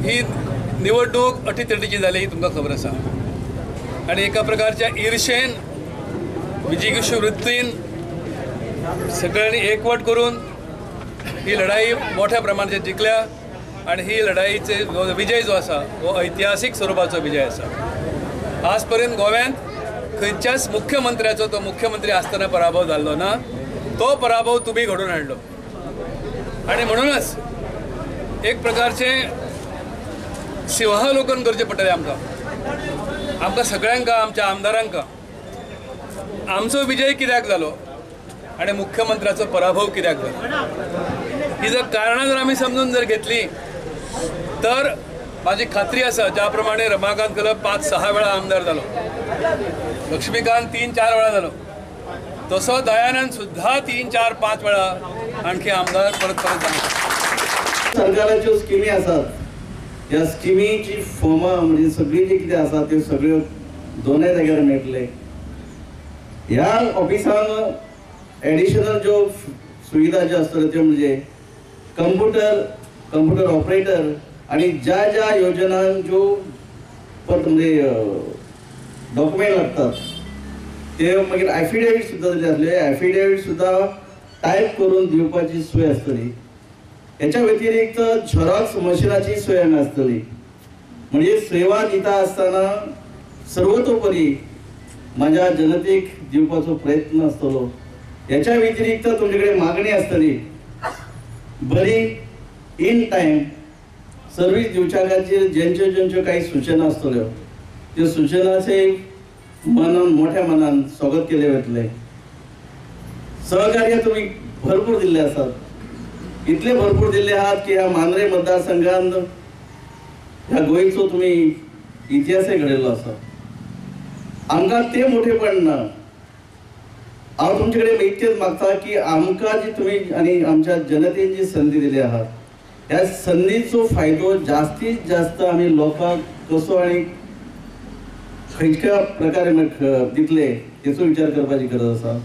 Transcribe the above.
ही निवडणूक अटीतटीची जाली ही तुमकां खबर आसा आनी एका प्रकारच्या ईर्षेन विजिगीषू वृत्तीन सगळ्यांनी एकवट करून ही लढाई मोठ्या प्रमाणाचेर जिखल्या आनी ही लढाईचे विजय जो आसा हो ऐतिहासीक स्वरुपाचो विजय आसा। आज पर्यंत गोव्यांत खंयच्याच मुख्यमंत्र्याचो तो मुख्यमंत्री आसतना पराभव जाल्लो ना, तो पराभव तुमी घडोवन हाडलो आनी म्हणूनच एक प्रकारचें सिंहावलोकन करचें पडटलें आमकां, आमकां सगळ्यांक, आमच्या आमदारांक आमचो विजय कित्याक जालो आनी मुख्यमंत्र्याचो पराभव कित्याक जालो ही जर कारणां जर आमी समजून जर घेतली तर म्हाजी खात्री आसा ज्या प्रमाणे रमाकांत खलप 5-6 वेळा आमदार जालो, लक्ष्मीकांत 3-4 वेळा जालो, तसो दयानंद सुद्धा 3-4-5 वेळा आणखी आमदार परत परत जालो। सरकाराच्यो स्किमी आसात, ह्या स्किमीची फॉर्मां म्हणजे सगळी जी कितें आसा त्यो सगळ्यो दोनय जाग्यार मेळटले। ह्या ऑफिसान एडिशनल ज्यो सुविधा ज्यो आसतल्यो त्यो म्हणजे कंप्युटर ऑपरेटर आणि ज्या ज्या योजनांक ज्यो परत म्हणजे डॉक्युमेंट लागतात ते मागीर एफिडेवीट सुद्दां दिले आसले, एफिडेवीट सुद्दां टायप करून दिवपाची सोय आसतली। हेच्या व्यतिरिक्त झेरॉक्स मशिनाची सोय हांगा आसतली। म्हणजे सेवा दिता आसतना सर्वतोपरी म्हाज्या जनतेक दिवपाचो प्रयत्न आसतलो। हेच्या व्यतिरिक्त तुमचे कडेन मागणी आसतली बरी इन टायम सर्वीस दिवच्या खातीर जेंच्यो जेंच्यो काही सूचना आसतल्यो त्यो सूचनाचे मनान मोठ्या मनान स्वागत केले वतले। सहकार्य तुमी भरपूर दिल्ले आसात, इतले भरपूर दिल्ले आहात की ह्या मांद्रे मतदारसंघान ह्या गोंयचो तुमी इतिहासय घडयल्लो आसा। आमकां तें मोठेपण ना, हांव तुमचे कडेन इतकेंच मागता की आमकां जी तुमी आनी आमच्या जनतेन जी संदी दिली आहा ह्या संदीचो फायदो जास्तीत जास्त आमी लोकांक कसो आनी खंयच्या प्रकारे दितले तेचो विचार करपाची गरज आसा।